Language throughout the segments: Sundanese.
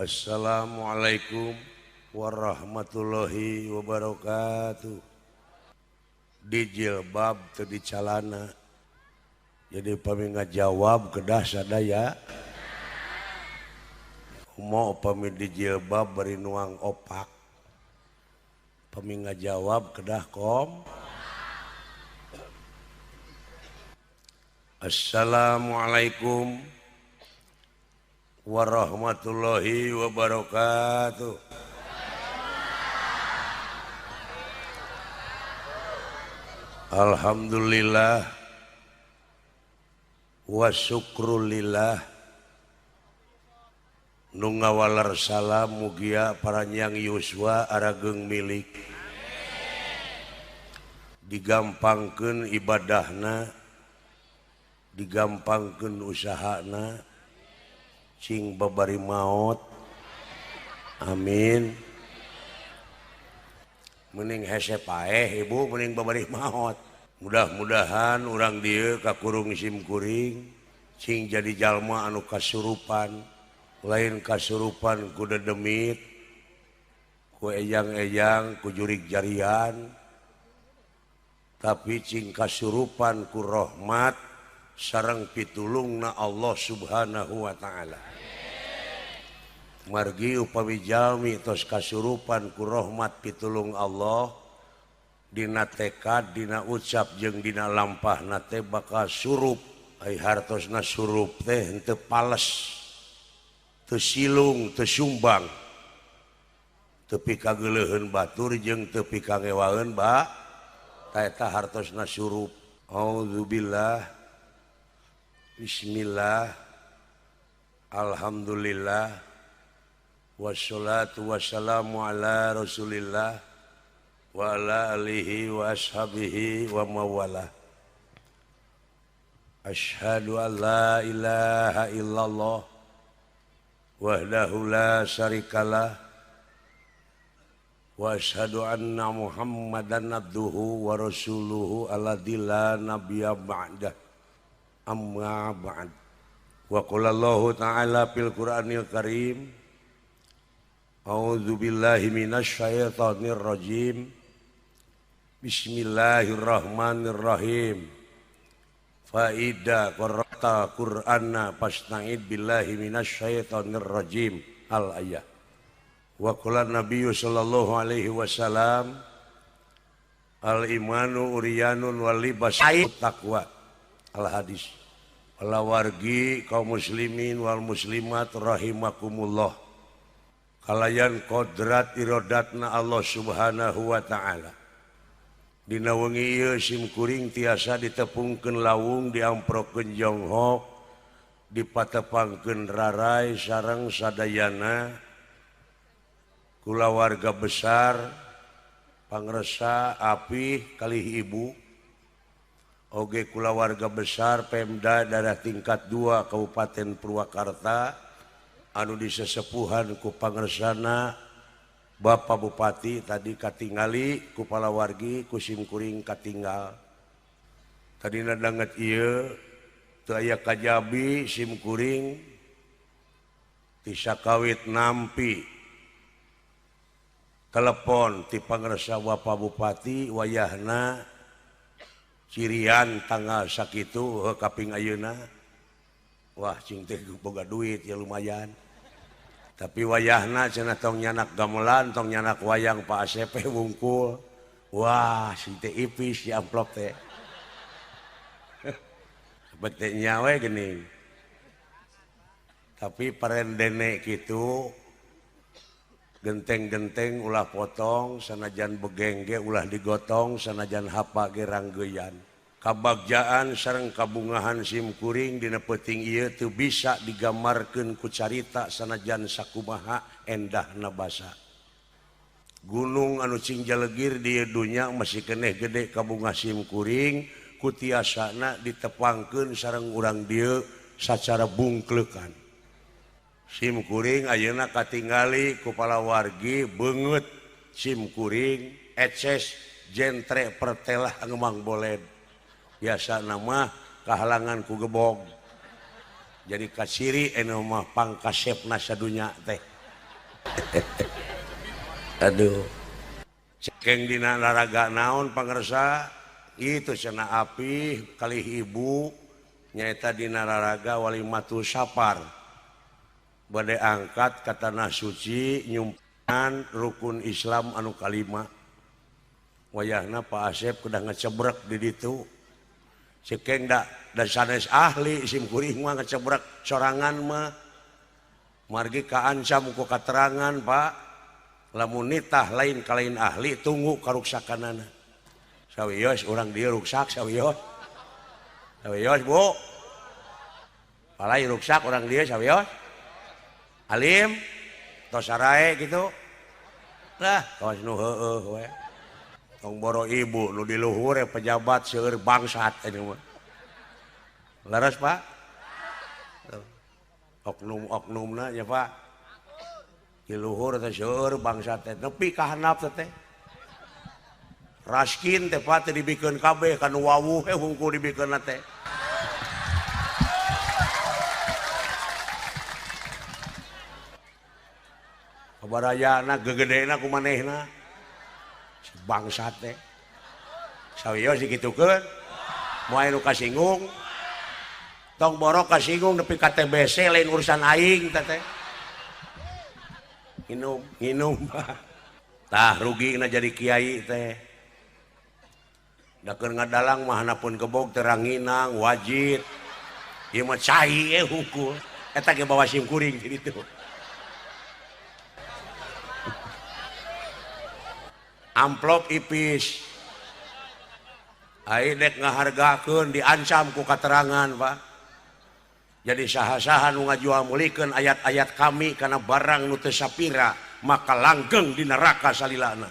Assalamualaikum warahmatullahi wabarakatuh. Di jilbab teu di calana. Jadi pami ngajawab kedah sadaya. Kumaha pami di jilbab bari nuang opak. Pami ngajawab kedah kom. Assalamualaikum warahmatullahi wabarakatuh. Alhamdulillah wa syukrulillah nu ngawaler salam mugia paranyang yuswa arageung milik digampangkeun ibadahna, digampangkeun usahana, cing babari maot, amin. Mending hese paeh ibu, mending babari maot. Mudah-mudahan urang dieu kakurung simkuring cing jadi jalma anu kasurupan, lain kasurupan ku dedemit, ku ejang-ejang, ku jurig jarian, tapi cing kasurupan ku rahmat sareng pitulungna Allah Subhanahu wa ta'ala. Margi upami jalmi tos kasurupan ku rahmat pitulung Allah dina tekad, dina ucap jeung dina lampahna teh bakal surup. Ai hartosna surup teh henteu pales, teu silung, teu sumbang, teu pikageuleuheun batur jeung teu pikangewaeun ba ta eta hartosna surup. Auzubillah, bismillah, alhamdulillah, wassalatu wassalamu ala rasulillah wa ala alihi wa ashabihi wa mawalah. Asyhadu an la ilaha illallah wahdahu la syarikalah wa asyhadu anna muhammadan abduhu wa rasuluhu alladzi la nabiyya ba'dah. Amma ba'd. Wa qala Allahu ta'ala fil Qur'anil Karim, a'udzu billahi minasyaitonir rajim. Bismillahirrahmanirrahim. Fa idza qara'ta Qur'ana fasta'id billahi minasyaitonir rajim. Al ayat. Wa qala Nabiyyu sallallahu alaihi wasallam, al imanu uryanun wal libas taqwa. Al hadis. Walawargi kaum muslimin wal muslimat rahimakumullah. Kalayan kodrat irodatna Allah Subhanahu wa ta'ala. Dina wengi ieu simkuring tiasa ditepungkeun lawung, diamprokeun jonghok, dipatepangkeun rarai sareng sadayana kulawarga besar pangresa apih kalih ibu oge kulawarga besar Pemda daerah tingkat 2 Kabupaten Purwakarta anu disesepuhan ku pangersana Bapak Bupati tadi katingali ku palawargi ku simkuring katinggal. Tadina danget ieu teu aya kajabi simkuring ti sakawit nampi telepon ti pangersa Bapak Bupati wayahna cirian tanggal sakitu kaping ayeuna. Wah cing teh boga duit ya lumayan. Tapi wayahna cenah tong nyanak gamelan, tong nyanak wayang Pak ACP wungkul. Wah si teh ipis si amplop teh. Bete nyawe geuning. Tapi parendene kitu genteng-genteng ulah potong, sanajan begengge ulah digotong, sanajan hapa ge ranggeyan. Kabagjaan sareng kabungahan simkuring dina peuting ieu teu bisa digambarkeun ku carita sanajan sakumaha endahna basa. Gunung anu cing jalegir di dunya masih keneh gede kabungah simkuring kutiasana ditepangkeun sareng urang dieu sacara bungkleukan. Sim kuring ayeuna katingali ku palawargi beungeut sim kuring eces jentre pertelah ngemang boled. Biasa nama kahalangan ku gebog. Jadi kasiri anu mah pangkasepna sadunya teh. Aduh. Cekeng dina laraga naon pangersa itu cenah api kalih ibu nyaeta dina laraga walimatu sapar. Bade angkat ka tanah suci nyumpan rukun Islam anu kalima. Wayahna Pak Asep kedah ngecebrek di ditu. Cekeng da sanes ahli sim kuring mah ngecebrek sorangan mah. Margi kaancam ku katerangan Pak. Lamun nitah lain kalain ahli tunggu karuksakanana. Sawios urang dieu ruksak sawios. Sawios Bu. Palai ruksak urang dieu sawios. Alim tos sarae kitu. Lah kawas nu heueuh we. Tong boro ibu nu di luhur pejabat seueur bangsat ini mah. Leres Pak? Oknum-oknumna nya Pak. Di luhur teh seueur bangsat teh nepi ka handap teh. Raskin teh Pak teh dibikeun kabeh ka nu wawuh we hungkul dibikeunna teh. Kabarayana gegedena ku manehna. Bangsat teh. Sawios dikitukeun. Moal nu kasinggung. Tong boro kasinggung nepi ka TBC lain urusan aing teh teh. Nginum, nginum. Tah rugina jadi kiai teh. Da keur ngadalang mah hanapun gebog teranginang wajib. Ieu mah cai hungkul. Eta ge bawa sim kuring di ditu. Amplop ipis. Ai dek ngahargakeun diancam ku katerangan Pak. Jadi saha-saha nu ngajual mulikeun ayat-ayat kami kana barang nu teu sapira maka langgeng di neraka salilana.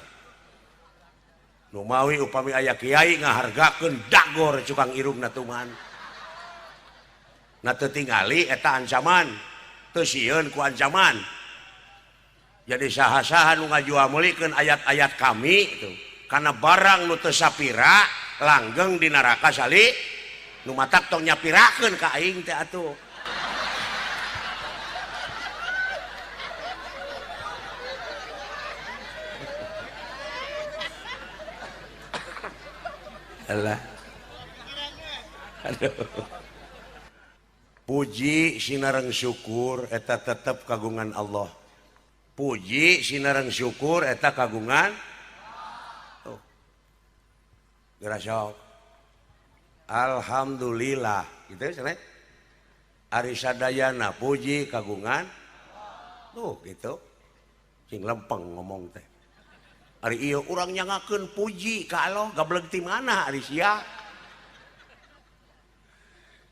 Nu mawi upami aya kiai ngahargakeun dagor cukang irungna tuman. Na teu tingali eta ancaman, teu sieun ku ancaman. Jadi saha-saha nu ngajual mulikeun ayat-ayat kami itu kana barang nu teu sapira langgeng di neraka sali nu matak tong nyapirakeun ka aing teh atuh. Alah. Aduh. Puji sinareng syukur eta tetep kagungan Allah. Puji sinareng syukur eta kagungan. Tuh. Geura sok. Alhamdulillah gitu cenah. Ari sadayana puji kagungan. Tuh gitu. Sing lempeng ngomong teh. Ari ieu urang nyangakeun puji ka Allah gableg ti mana ari sia.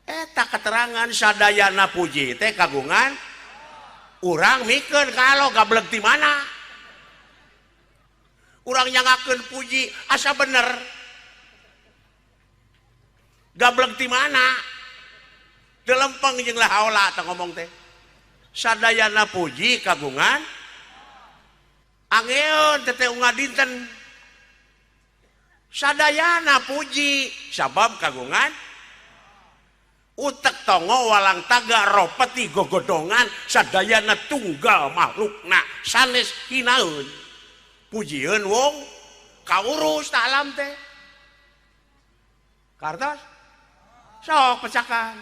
Eta keterangan sadayana puji teh kagungan urang mikeun ka Allah gableg ti mana. Urang nyangakeun puji asa bener. Gableg ti mana? Teu lempeng jeung la haula teh ngomong teh. Sadayana puji kagungan angeun teh unggal dinten. Sadayana puji sabab kagungan utek tongo walang taga ropeti gogodongan sadayana tunggal makhlukna sanes hinaeun. Pujieun wong kaurus ta alam teh. Kartos sok pecakan.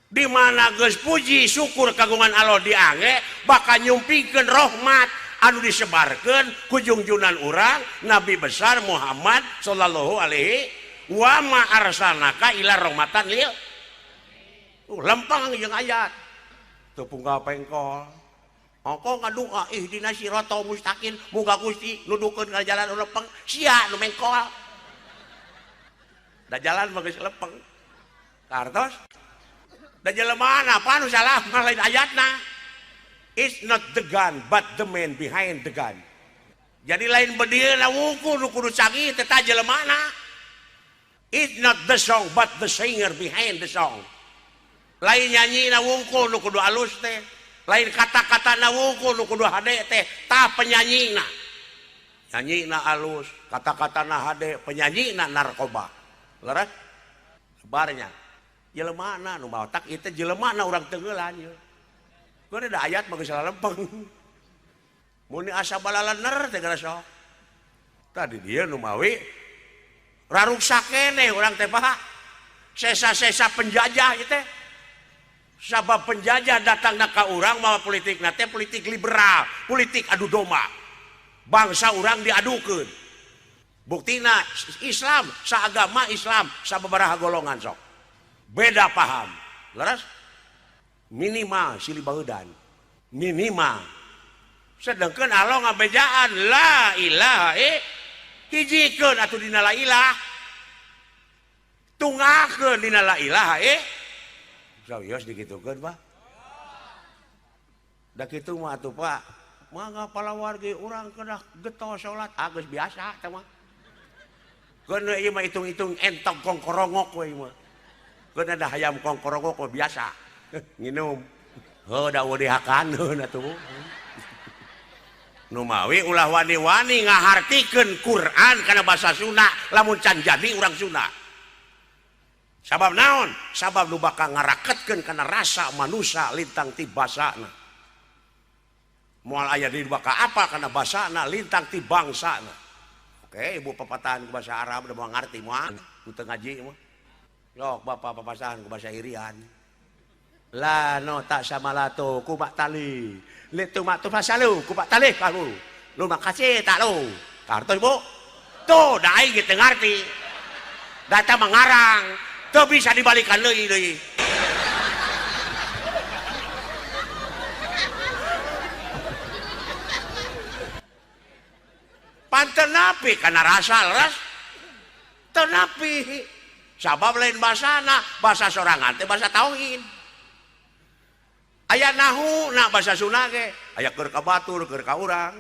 Di mana geus puji syukur kagungan Allah diange bakal nyumpingkeun rahmat anu disebarkeun ku jungjunan urang Nabi besar Muhammad sallallahu alaihi wa ma arsalnaka ila rahmatan lil. Lempeng jeung ayat teu punggal pengkol. Ongko ngadua ihdina siratal mustaqim muga Gusti nudukeun ka jalan nu lempeng sia nu mengkol. Da jalan mah geus lempeng. Kartos da jelema apa nu salah mah lain ayatna. It's not the gun but the man behind the gun. Jadi lain bedieuna wungkul nu kudu canggih teh ta jelemana. It's not the song but the singer behind the song. Lain nyanyi na wungkul nu kudu alus teh, lain kata-kata na wungkul nu kudu hade teh, tah penyanyina. Nyanyi na alus, kata-kata na hade, penyanyi na narkoba. Leres? Sebarnya. Jelemana nu baotak ieu teh jelemana urang tenggelan ieu. Geus da ayat mah geus lalempeng. Mun asa balalener teh gara sok. Tadi dia nu mawi raruksak keneh urang teh Pak. Sesa-sesa penjajah ieu teh. Sabab penjajah datangna ka urang mawa politikna teh politik liberal, politik adu domba. Bangsa urang diadukeun. Buktina Islam, saagama Islam, sababaraha golongan sok. Beda paham. Leres? Minimal silih baeudan. Minimal. Sedangkan Allah ngabejaan la ilaha hijikeun atuh dina la ilah. Tunggakeun dina la ilaha Sawios dikitukeun Pak. Da kitu mah atuh Pak. Mangga palawargi urang kedah getol salat, ah geus biasa teh mah. Keun we ieu mah hitung-hitung entog kongkorongok we ieu mah. Keun ada hayam kongkorongok we biasa. Nginum. Heuh da eueuh dihakaneun atuh. Nu mawi ulah wani-wani ngahartikeun Quran kana basa Sunda lamun can jadi urang Sunda. Sabab naon? Sabab nu bakal ngaraketkeun kana rasa manusia lintang ti basana. Moal aya di bakal apa kana basana lintang ti bangsana. Oke, ibu papatahan ku bahasa Arab udah mau ngarti moal, nu teu ngaji mah. Yok bapak papasahan ku bahasa Irian. La no tak sama lato ku mak tali. Le tu mak tu fasalu ku mak tali kamu. Lu makasih tak lu. Kartos Bu. Tuh da aing ge teu ngarti. Data mengarang. Teu bisa dibalikan deui deui. Panten napi kana rasa leres? Teu napi. Sabab lain basana, bahasa sorangan teh bahasa tauhid. Aya nahu na bahasa Sunda ge, aya keur ka batur, keur ka urang.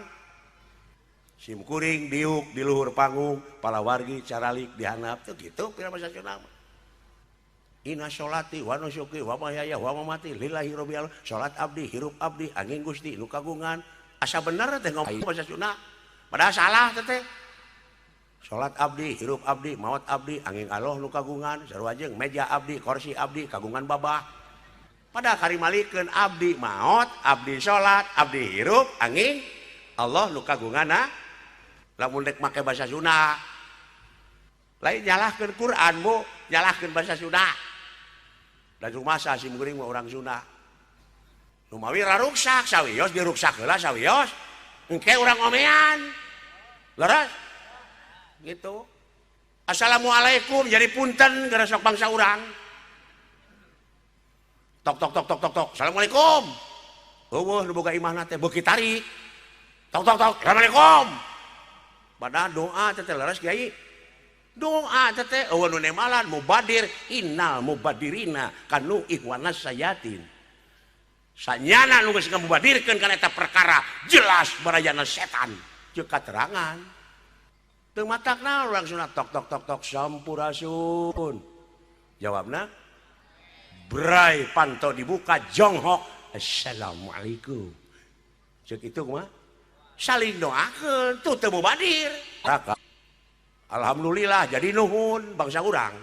Sim kuring diuk di luhur panggung, palawargi caralik dihandap teu kitu pira bahasa Sunda mah. Inna sholati wa nusuki wa mahyaya wa mamati lillahi rabbil alamin. Salat abdi, hirup abdi, angin Gusti nu kagungan. Asa bener teh ngomong bahasa Sunda. Padahal salah teh. Salat abdi, hirup abdi, maot abdi, angin Allah nu kagungan, sarua jeung meja abdi, kursi abdi, kagungan babah. Padahal karimalikeun abdi maot, abdi salat, abdi hirup, angin Allah nu kagungan. Lamun rek make bahasa Sunda. Lain nyalahkeun Quran, Bu, nyalahkeun bahasa Sunda. Dan rumasa sim kuring mah urang Sunda. Nu mawi raruksak sawios diruksak heula sawios. Engke urang omean. Leres? Gitu. Assalamualaikum jadi punten gara sok bangsa urang. Tok tok tok tok tok tok. Assalamualaikum. Eueuh nu boga imahna teh beuki tarik. Tok tok tok. Assalamualaikum. Padahal doa teh leres kiai. Doa teh eueuh nu nemalan mubadir innal mubadirina kanu ihwanas sayatin. Sanyana nu geus ngamubadirkeun kana eta perkara jelas barayana setan. Ceuk katerangan. Teu matakna urang sunat tok tok tok tok sampurasun. Jawabna bray panto dibuka jonghok assalamualaikum. Ceuk itu kumaha? Saling doakeun tuh teu mubadir. Alhamdulillah jadi nuhun bangsa urang.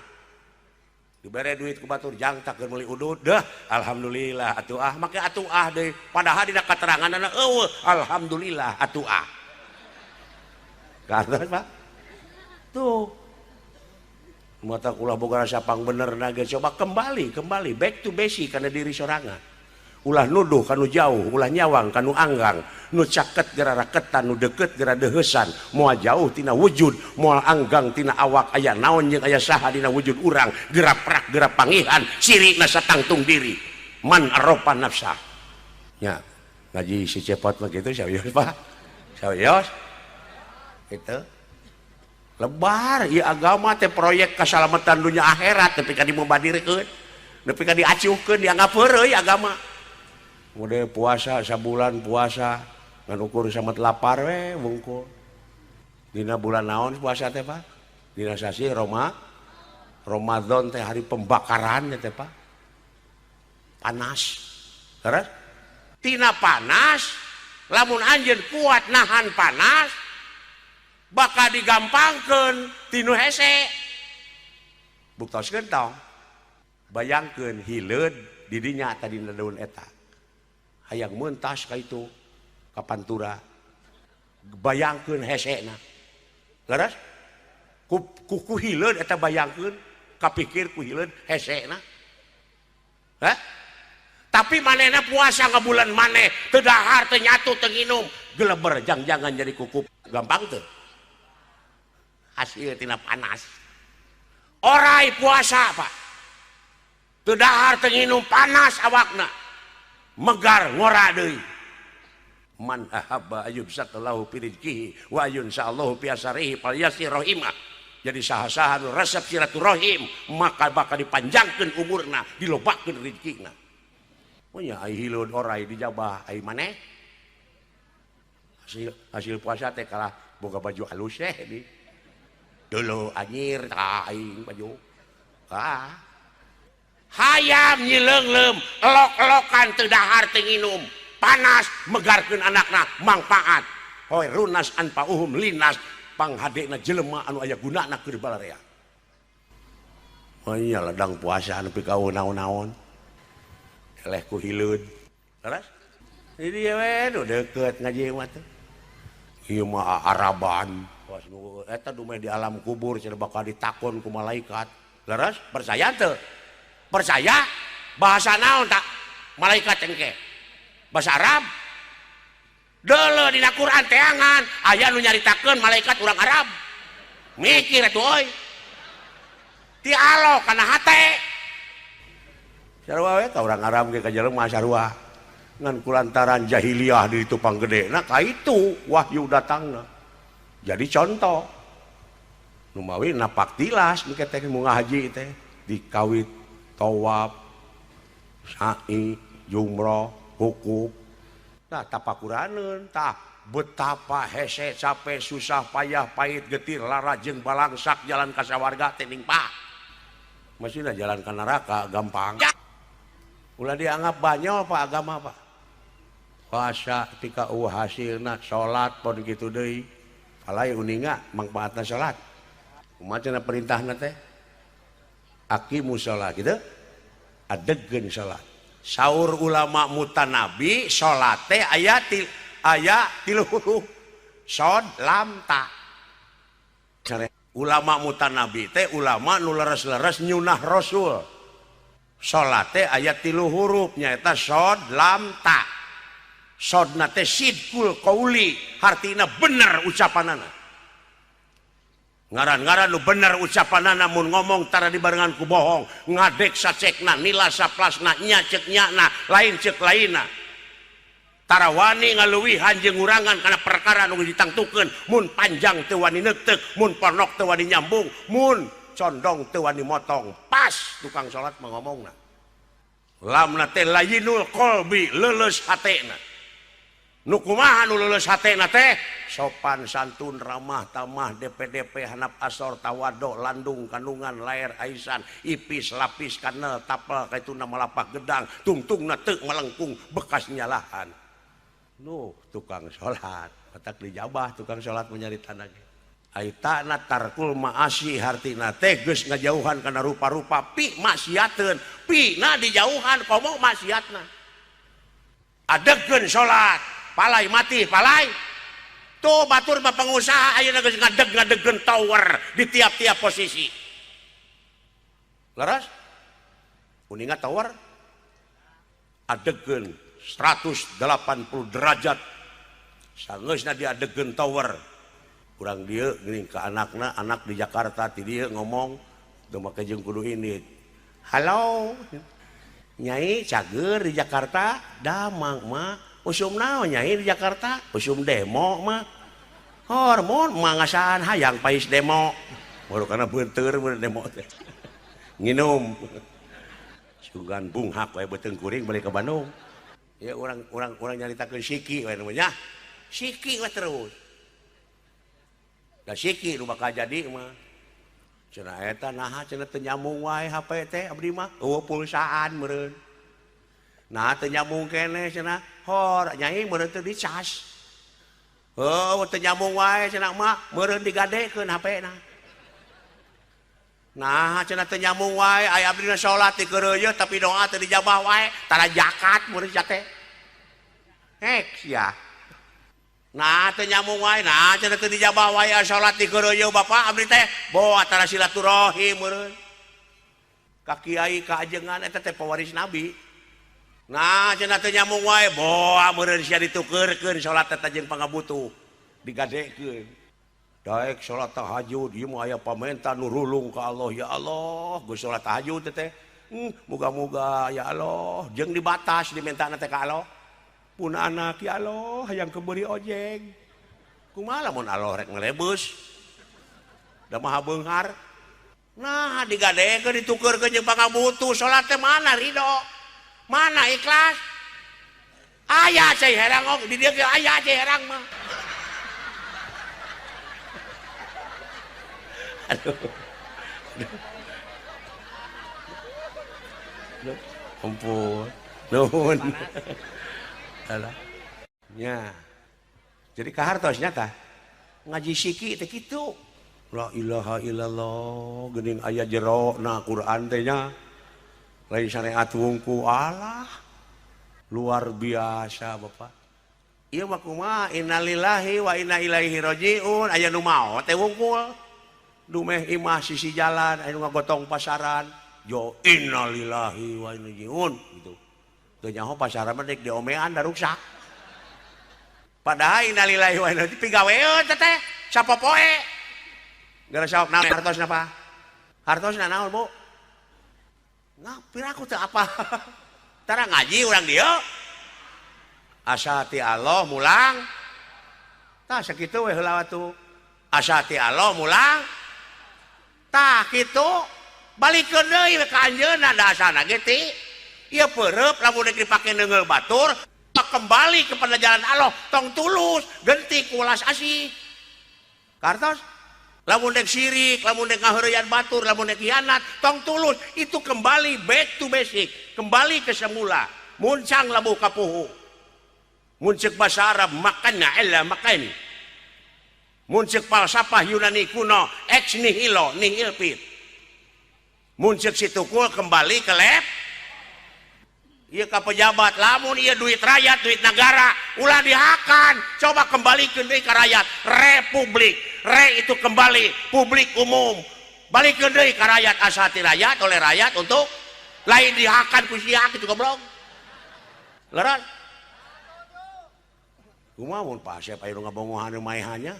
Dibere duit ku batur jang tak keur meuli udud deh alhamdulillah atuh ah make atuh ah deui padahal dina kateranganna eueuh alhamdulillah atuh ah. Kartos Pak. Tuh. Mata ulah boga rasa pang bener na ge coba kembali kembali back to basic kana diri sorangan. Ulah nuduh kanu jauh, ulah nyawang kanu anggang, nu caket gera raketan, nu deket gera deheusan, moal jauh tina wujud, moal anggang tina awak aya naon jeung aya saha dina wujud urang, gera prak gera pangihan, sirina satangtung diri, man aropa nafsa. Nya, ngaji si cepot mah kitu sawios Pak. Sawios. Kitu. Lebar ieu agama teh proyek kasalamatan dunya akhirat nepi ka dimubadirkeun, nepi ka diacuhkeun dianggap heureuy agama. Mode puasa sabulan puasa ngan ukur samet lapar we wungkul. Dina bulan naon puasa teh Pak? Dina sasi Roma Ramadan teh hari pembakaran teh Pak. Panas. Terus tina panas, lamun anjeun kuat nahan panas, bakal digampangkeun tinu hese. Buktoskeun tong. Bayangkeun hileud di dinya tadi daun eta. Hayang mentas ka itu ka pantura. Bayangkeun hesena. Leres? Ku hileud eta bayangkeun, kapikir ku hileud hesena. Hah? Tapi manehna puasa ngabulan maneh, teu dahar, teu nyatu, teu nginum, geleber jang-jangan jadi kukup. Gampang teu? Hasil tina panas. Orai puasa, Pak. Teu dahar, teu nginum, panas awakna. Megar ngora deui. Man ahabba ayyub satallahu fi rizqihi wa ayun sa'allahu fi asarihi falyasir rahimah. Jadi saha-saha nu resep silaturahim maka bakal dipanjangkeun umurna, dilobakeun rezekina. Oh nya ai hileud orai dijabah ai maneh. Hasil puasa teh kalah boga baju halus teh di. Dulu anjir tah aing baju. Ah. Hayam nyileungleum, elok-elokan teu dahar teu nginum. Panas megarkeun anakna mangpaat. Hoy runas anfa'uhum linas panghadena jelema anu aya gunana keur balarea. Oh iya ladang puasa anu pikaun naon-naon. Eleh ku hileud. Leres? Jadi we nu deukeut ngaji mah teh. Ieu mah Araban. Was nu eta dumeh di alam kubur cenah bakal ditakon ku malaikat. Leres? Percaya teu? Percaya? Bahasa naon tak? Malaikat engke. Bahasa Arab. Deuleu dina Quran teangan aya nu nyaritakeun malaikat urang Arab. Mikir atuh euy. Ti alo kana hate. Sarua we ka urang Arab ge ka jelema sarua. Ngan kulantaran jahiliyah di ditu panggedena ka itu wahyu datangna. Jadi contoh. Nu mawi napak tilas engke teh mun ngahaji teh dikawit tawaf, sa'i, jumroh, hukuf. Tah tapakuraneun tah betapa hese capek susah payah pahit getir lara jeung balangsak jalan ka sawarga teh ning Pak. Masihna jalan ka neraka gampang. Ulah dianggap banyol Pak agama Pak. Puasa ketika hasilna salat pon kitu deui. Palai uninga mangpaatna salat. Kumaha cenah perintahna teh? Aqimu shalah kitu. Adegkeun salat. Saur ulama mutanabi salat teh aya tilu huruf. Shod lam ta. Ulama mutanabi teh ulama nu leres-leres nyunah Rasul. Salat teh aya tilu huruf nyaeta shod lam ta. Sodna teh sidqul qauli, hartina bener ucapanana. Ngaran-ngaran nu bener ucapanana mun ngomong tara dibarengan ku bohong, ngadek sacekna, nila saplasna, nya ceuk nyana, lain ceuk lainna. Tara wani ngaluwihan jeung ngurangan kana perkara nu ditangtukeun, mun panjang teu wani neuteuk, mun ponok teu wani nyambung, mun condong teu wani motong. Pas tukang salat mah ngomongna. Lamna teh layinul qalbi, leuleus hatena. Nu kumaha nu leuleus hatena teh? Sopan santun ramah tamah DPDP hanap asor tawado landung kandungan laer aisan ipis lapis kanel tapel kaituna malapak gedang tungtungna teu melengkung bekas nyalahan. Nuh tukang salat batak dijabah tukang salat menyaritana ge. Aitana tarkul maasi hartina teh geus ngajauhan kana rupa-rupa pi maksiateun pi na dijauhan komo maksiatna. Adegkeun salat palai mati palai tuh batur mah pengusaha ayeuna geus ngadeg-ngadegkeun tower di tiap-tiap posisi. Leres? Uninga tower adegkeun 180 derajat sangeusna diadegkeun tower. Urang dieu geuning ka anakna, anak di Jakarta ti dieu ngomong teu make jeung kudu indit. Halo Nyai cager di Jakarta damang mah. Usum naon Nyai di Jakarta? Usum demo mah. Hormon mah ngasaan hayang pais demo. Baru kana beunteur mun demo teh. Nginum. Sugan bunghak we beuteung kuring balik ke Bandung. Ya urang nyaritakeun siki we namanya. Siki we terus. Da siki nu bakal jadi mah. Cenah eta naha cenah teu nyambung wae HP teh abdi mah eueuh pulsaan meureun. Nah teu nyambung keneh cenah hor nyai meureun teu dicas. Heuh teu nyambung wae cenah mah meureun digadekeun HP-na. Nah cenah teu nyambung wae aya abdi na salat dikeureuyeut tapi doa teu dijabah wae tara zakat meureun sia teh. Hek sia. Nah teu nyambung wae nah cenah teu dijabah wae salat dikeureuyeut bapak abdi teh boa tara silaturahim meureun. Ka kiai ka ajengan eta teh pewaris nabi. Nah cenah teu nyambung wae boa meureun sia ditukeurkeun salat teh jeung pangabutuh digadekeun. Daek salat tahajud ieu mah aya pamenta nu rulung ka Allah ya Allah geus salat tahajud teh muga-muga ya Allah jeung dibatas dimentana teh ka Allah pun anak ya Allah hayang keberi ojek kumaha lamun Allah rek ngelebeus da maha beunghar. Nah digadekeun ditukeurkeun jeung pangabutuh salat teh mana ridho mana ikhlas aya cai herang og di dieu ge aya cai herang mah. Aduh. Aduh. Ampun. Nuhun. Alah. Nya. Jadi kahartos nya tah. Ngaji siki teh kitu. La ilaha illallah geuning aya jero na Quran teh nya. Lain syariat wungku alah. Luar biasa Bapak. Ieu mah kumaha innalillahi wa inna ilaihi rajiun aya nu maot teh wungkul. Dumeh imah sisi jalan anu ngagotong pasaran jo innalillahi wa inna ilaihi rajiun gitu. Teu nyaho pasaran mah deuk diomean da ruksak. Padahal innalillahi wa inna ilaihi pigaweun teh teh sapopoe. Gara sok naon hartosna Pak? Hartosna naon Bu? Nah, piraku teu apa. Tara ngaji urang dieu. Asa ti Allah mulang. Tah sakitu we heula atuh. Asa ti Allah mulang. Tah kitu balikeun deui ka anjeunna da asana ge ti ieu peureub lamun rek dipake neungeul batur kembali kepada jalan Allah tong tulus genti ku welas asih. Kartos lamun rek sirik lamun rek ngaheureyan batur lamun rek hianat tong tulus itu kembali back to basic kembali ke semula muncang labuh kapuhu mun ceuk basa Arab makanna illa makani mun ceuk falsafah Yunani kuno ex nihilo nihil fit mun ceuk si tukul kembali ke lab ieu ka pejabat lamun ieu duit rakyat duit negara ulah dihakan coba kembalikeun deui ka rakyat republik re itu kembali publik umum balikeun deui ka rakyat asati rakyat oleh rakyat untuk lain dihakan ku sia kitu goblok leres kumaha mun Pak Asep aya nu ngabongohan nu maehannya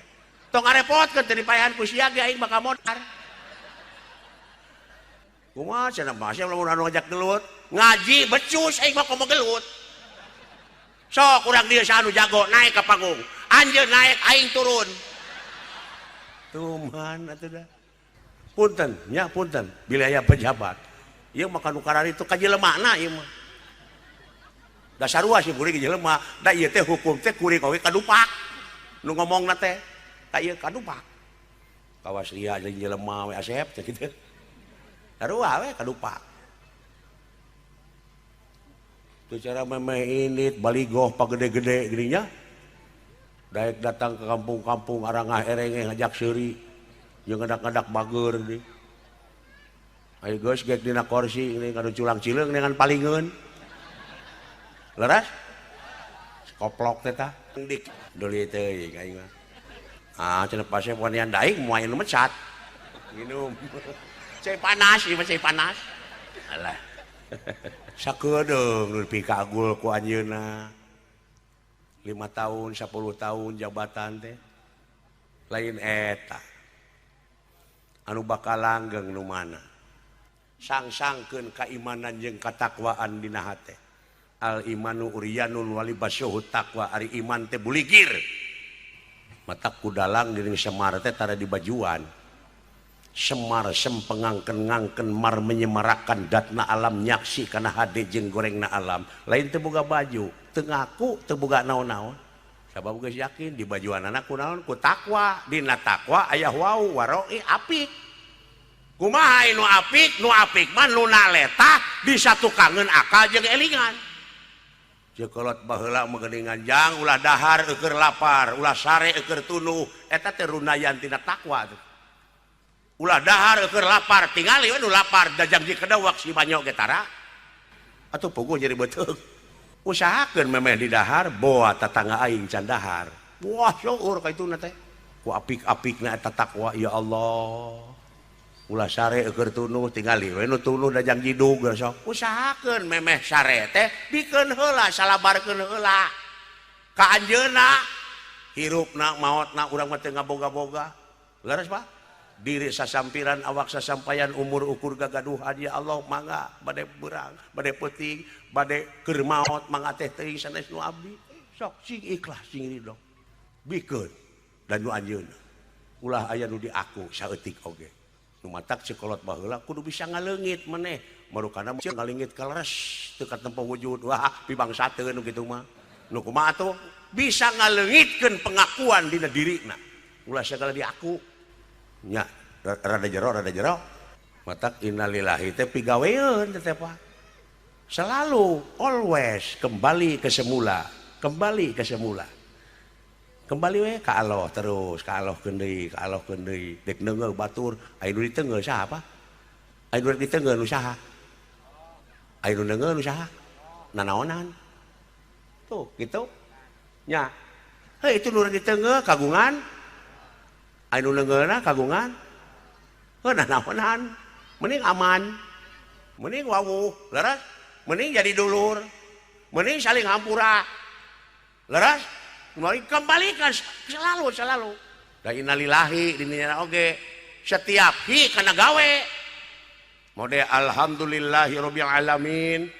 tong ngarepotkeun teu dipaehan ku sia ge aing bakal modar. Kumaha cenah Pak Asep lamun anu ngajak gelut ngaji becus aing mah komo gelut. Sok urang dieu saha anu jago naik ka panggung anjeun naik aing turun. Tuman atuh dah. Punten nya punten bilih aya pejabat. Ieu mah kanu kararitu ka jelemana ieu mah. Da sarua sih kuring jelema da ieu teh hukum teh kuring oge kadupak. Nu ngomongna teh ka ieu kadupak. Kawas lia jeung jelema we Asep teh kitu. Sarua we kadupak. Teu cara memeh indit baligoh pagede-gede geuning nya. Daek datang ke kampung-kampung arangah erenge ngajak seuri jeung ngadak-ngadak bager deui. Ayo geus geuk dina kursi geuning kanu culang cileung dengan palingeun. Leres? Koplok teh tah. Dik deuli teuing aing mah. Ah cenah pasep wanian daik moal nu mecat. Minum. Cai panas ieu mah cai panas. Alah. Sakedeung nu dipikagul ku anjeunna. 5 tahun, 10 tahun jabatan teh. Lain eta. Anu bakal langgeng nu mana? Sang-sangkeun kaimanan jeung katakwaan dina hate. Al imanu uryanun walibasuhu taqwa ari iman teh buligir. Mata kudalang deuning Semar teh tara dibajuan. Semar sempengangken-ngangken mar menyemarakan datna alam nyaksi kana hade jeung gorengna alam. Lain teu boga baju, teu ngaku, teu boga naon-naon. Sabab geus yakin di bajuanana ku naon ku takwa, dina takwa aya wau waroi apik. Kumaha nu apik? Nu apik mah nu naleta disatukangeun akal jeung elingan. Cekolot baheula mah geuningan jang ulah dahar eueur lapar, ulah sare eueur tunuh, eta teh runayan tina takwa tuh. Ulah dahar eueur lapar, tingali we nu lapar dajang di kedawak si banyo ge tara. Atuh puguh jadi beuteung. Usahakeun memeh di dahar boa tatangga aing can dahar. Wah syukur ka ituna teh. Ku apik-apikna eta takwa ya Allah. Ulah sare eueur tunuh tingali we nu tunuh dajang jidug sok. Usahakeun memeh sare teh bikeun heula salabarkeun heula. Ka anjeunna hirupna maotna urang mah teu ngaboga-boga. Leres Pak? Diri sasampiran awak sasampayan umur ukur gagaduhan ya Allah mangga bade beurang bade peuting bade keur maot mangga teh teuing sanes nu abdi. Sok sing ikhlas sing ridho. Bikeun dan nu anjeunna. Ulah aya nu diaku saeutik oge. Nu matak cekolot baheula kudu bisa ngaleungit maneh marukana ngaleungit kaleres teu katempo wujud. Wah pibangsateun nu kitu mah. Nu kumaha atuh bisa ngaleungitkeun pengakuan dina dirina. Ulah sagala diaku. Nya rada jero matak innalillahi teh pigaweun teh Pak. Selalu always kembali ke semula, kembali ke semula. Kembali we ka Allah terus, ka Allah keun deui, ka Allah keun deui. Dek neungeul batur, aya nu diteungeul saha Pak? Aya nu diteungeul nu saha? Aya nu neungeul nu saha? Nanaonan. Tuh, gitu. Nya. Heuh itu nu diteungeul kagungan. Aya nu neungeulna kagungan. Heuh nanaonan. Mending aman. Mending wawuh, leres. Mending jadi dulur. Mending saling hampura. Leres. Kembalikan selalu selalu. Da innalillahi dininya oge. Setiap hi kana gawe. Mode alhamdulillahirabbil alamin.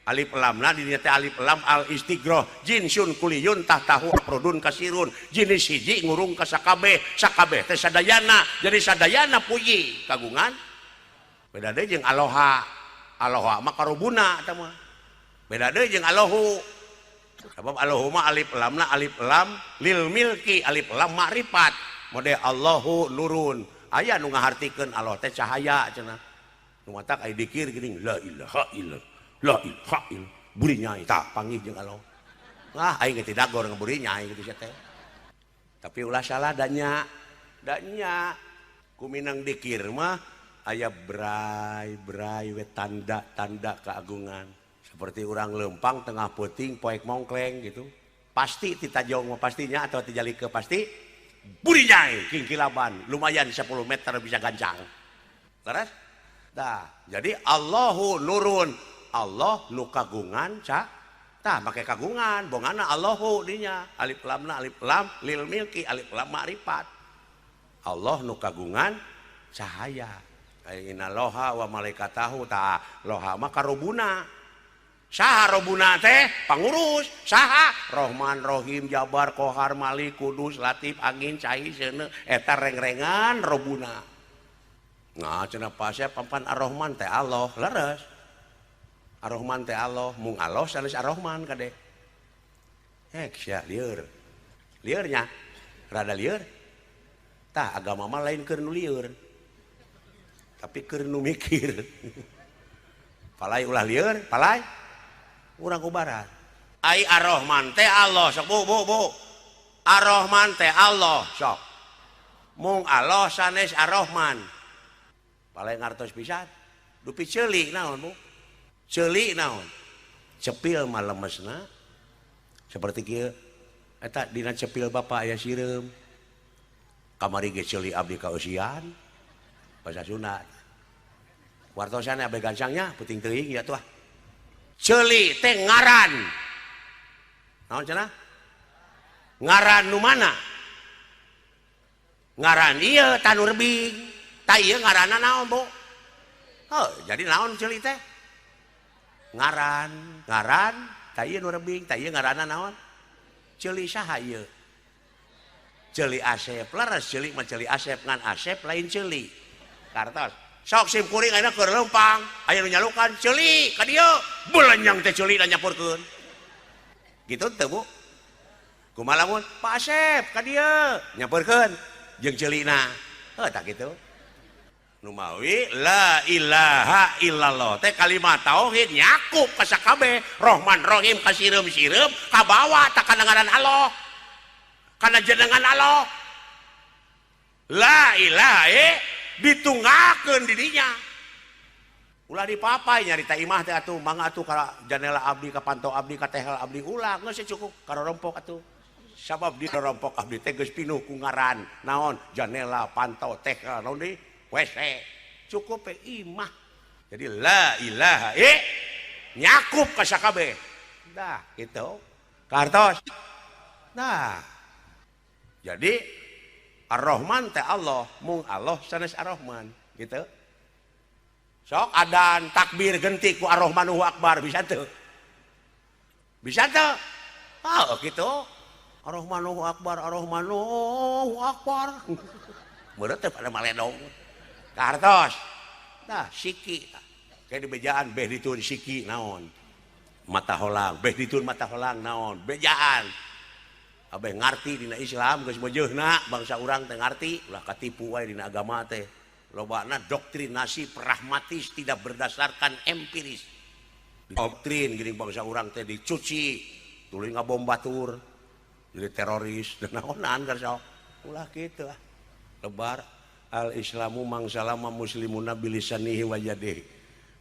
Alif lamna dininya teh alif lam al istighroh jinsun kuliyun tahtahu afrodun kasirun. Jenis hiji ngurung ka sakabeh, sakabeh teh sadayana. Jadi sadayana puji kagungan. Beda deui jeung aloha. Aloha mah karubuna eta mah. Beda deui jeung alohu. Sebab Allahumma alif lamna alif lam lil milki alif lam makrifat. Mode Allahu nurun. Aya nu ngahartikeun Allah teh cahaya cenah. Nu matak aya dikir geuning la ilaha illallah. La ilaha illallah. Buri nyai tah panggih jeung Allah. Wah aing ge tidagor ngeburi nyai kitu sia teh. Tapi ulah salah da nya. Da nya kuminang dikir mah aya brai-brai we tanda-tanda keagungan. Seperti orang lempang tengah peuting poek mongkleng gitu. Pasti titajong mah pastinya atau tijalike pasti buri nyai kingkilaban lumayan 10 meter bisa gancang. Leres? Tah, jadi Allahu nurun. Allah nu kagungan ca. Tah make kagungan bongana Allahu dinya. Alif lamna alif lam lil milki alif lam ma'rifat. Allah nu kagungan cahaya. Inna loha wa malaikatahu ta loha mah karubuna. Saha robuna teh pangurus saha Rohman Rohim Jabar Kohar Malik Kudus Latif angin cai seuneu eta rengrengan robuna. Nah cenah pasea pampan Ar-Rahman teh Allah leres. Ar-Rahman teh Allah mung Allah sanes Ar-Rahman kade. Hek sia lieur. Liurnya rada lieur. Tah agama mah lain keur nu lieur. Tapi keur nu mikir. Palai ulah lieur, palai urang ubaran. Ai Ar-Rahman teh Allah sok bu bu bu. Ar-Rahman teh Allah sok. Mung Allah sanes Ar-Rahman. Palai ngartos pisan. Dupi ceuli naon bu? Ceuli naon? Cepil mah lemesna. Seperti kieu eta dina cepil bapak aya sireum. Kamari ge ceuli abdi kaeusian. Bahasa Sunda. Wartosan abe gancangnya peuting teuing ya tuh. Ceuli teh ngaran. Naon cenah? Ngaran nu mana? Ngaran ieu tanu rebing. Tah ieu ngaranna naon, Bu? Heuh, jadi naon ceuli teh? Ngaran, ngaran tah ieu nu rebing, tah ieu ngaranna naon? Ceuli saha ieu? Ceuli Asep. Leres ceuli mah ceuli Asep, ngan Asep lain ceuli. Kartos. Sok sim kuring ayeuna keur leumpang, aya nu nyalukan ceuli ka dieu, belenyang teh ceuli da nyampurkeun. Gitu teu, Bu? Kumaha lamun Pak Asep ka dieu nyampurkeun jeung ceulina. Heuh tah kitu. Numawi la ilaha illallah teh kalimat tauhid nyakup ka sakabeh Rahman Rahim ka sireum-sireum kabawa tak kana ngaran Allah kana jenengan Allah la ilaha ditunggakeun di dinya ulah dipapai nyarita imah teh atuh mangga atuh ka janela abdi ka panto abdi ka tehel abdi ulah geus cukup karorompok atuh sabab di rorompok abdi teh geus pinuh ku ngaran naon janela panto tehel naon deui WC cukup imah. Jadi la ilaha nyakup ka sakabeh dah gitu kartos. Nah jadi Ar-Rahman teh Allah mung Allah sanes Ar-Rahman gitu. Sok adan takbir genti ku Ar-Rahmanu Akbar bisa teu? Bisa teu? Oh gitu. Ar-Rahmanu Akbar Ar-Rahmanu Akbar. Meureut teh pada maledong. Kartos. Nah siki kayak di bejaan beh ditun siki naon. Mata holang beh ditun mata holang naon bejaan. Abeh ngarti dina Islam geus meujeuhna bangsa urang teh ngarti ulah katipu wae dina agama teh. Lobana doktrinasi pragmatis tidak berdasarkan empiris. Doktrin geuning bangsa urang teh dicuci tuluy ngabom batur jadi teroris dan naonan sok ulah kitu ah. Lebar al islamu mangsalama muslimuna bilisanihi wa yadihi.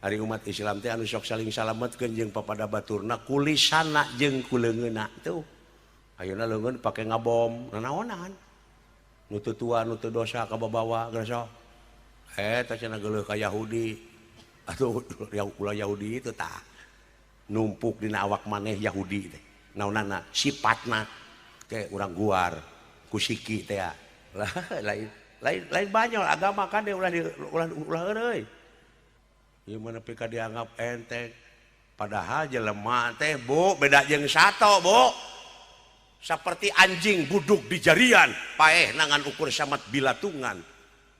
Ari umat Islam teh anu sok saling salametkeun jeung papada baturna kulisana jeung kuleungeunna tuh. Ayeuna leungeun pake ngabom nanaonan. Nu teu tua nu teu dosa kababawa geus sok. Eta cenah geuleuh ka Yahudi. Atuh ulah Yahudi itu tah. Numpuk dina awak maneh Yahudi teh. Naonana sipatna ke urang guar ku siki teh lah lain lain lain banyol agama kan ulah ulah ulah heureuy. Ieu mah nepi ka dianggap enteng. Padahal jelema teh Bu beda jeung sato Bu. Seperti anjing buduk di jarian paeh nangan ukur samat bilatungan.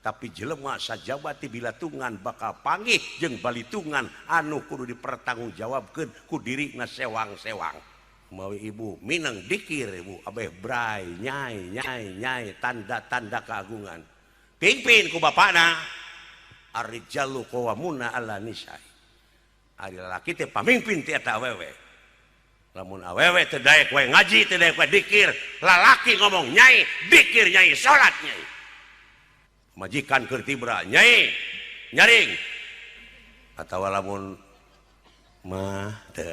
Tapi jelema sajabati bilatungan bakal panggih jeung balitungan anu kudu dipertanggungjawabkeun ku dirina sewang-sewang. Mawi ibu mineng dikir ibu abeh bray nyai nyai nyai tanda-tanda keagungan. Pimpin ku bapakna ar-rijalu qawwamuna 'ala nisa'i. Ari lalaki teh pamimpin ti eta awewe. Lamun awewe teu daek wae ngaji teu daek wae dikir, lalaki ngomong nyai, dikir nyai, salat nyai. Majikan keur tibra nyai, nyaring. Atawa lamun mah teu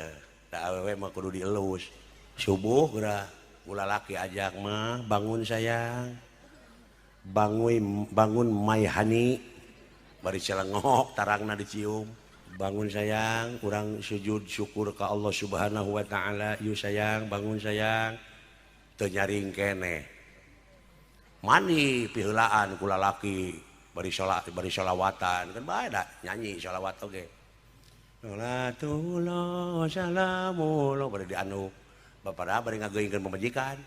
da awewe mah kudu dielus. Subuh geura ulah laki ajak mah bangun sayang. Bangun bangun mayhani bari celengok tarangna dicium. Bangun sayang, kurang sujud syukur ka Allah Subhanahu wa taala. Yu sayang, bangun sayang. Teu nyaring keneh. Mandi piheulaan ku lalaki bari salat bari sholawatan kan bae da nyanyi sholawat oge. Salatullah salamullah bari dianu. Bapak bari ngageuingkeun pamajikan.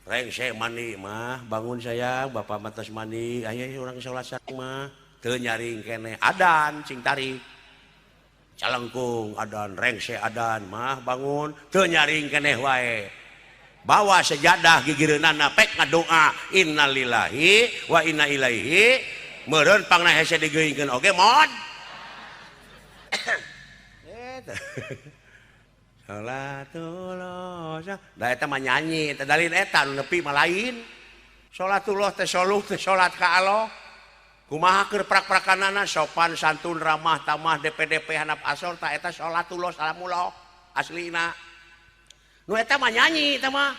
Rengse mandi mah, bangun sayang, bapak mah tos mandi, aya urang salat sareng mah. Teu nyaring keneh adan cing tarik. Calengkung adan rengse adan mah bangun teu nyaring keneh wae. Bawa sejadah gigireunana pek ngadoa innalillahi wa inna ilaihi meureun pangna hese digeuingkeun oge mod. Eta. Salatullah da eta mah nyanyi eta dalil eta nu nepi mah lain. Salatullah teh soluh teh salat ka Allah. Kumaha keur prak-prakanana sopan santun ramah tamah DPDP handap asor ta eta salatullah salamullah aslina. Nu eta mah nyanyi eta mah.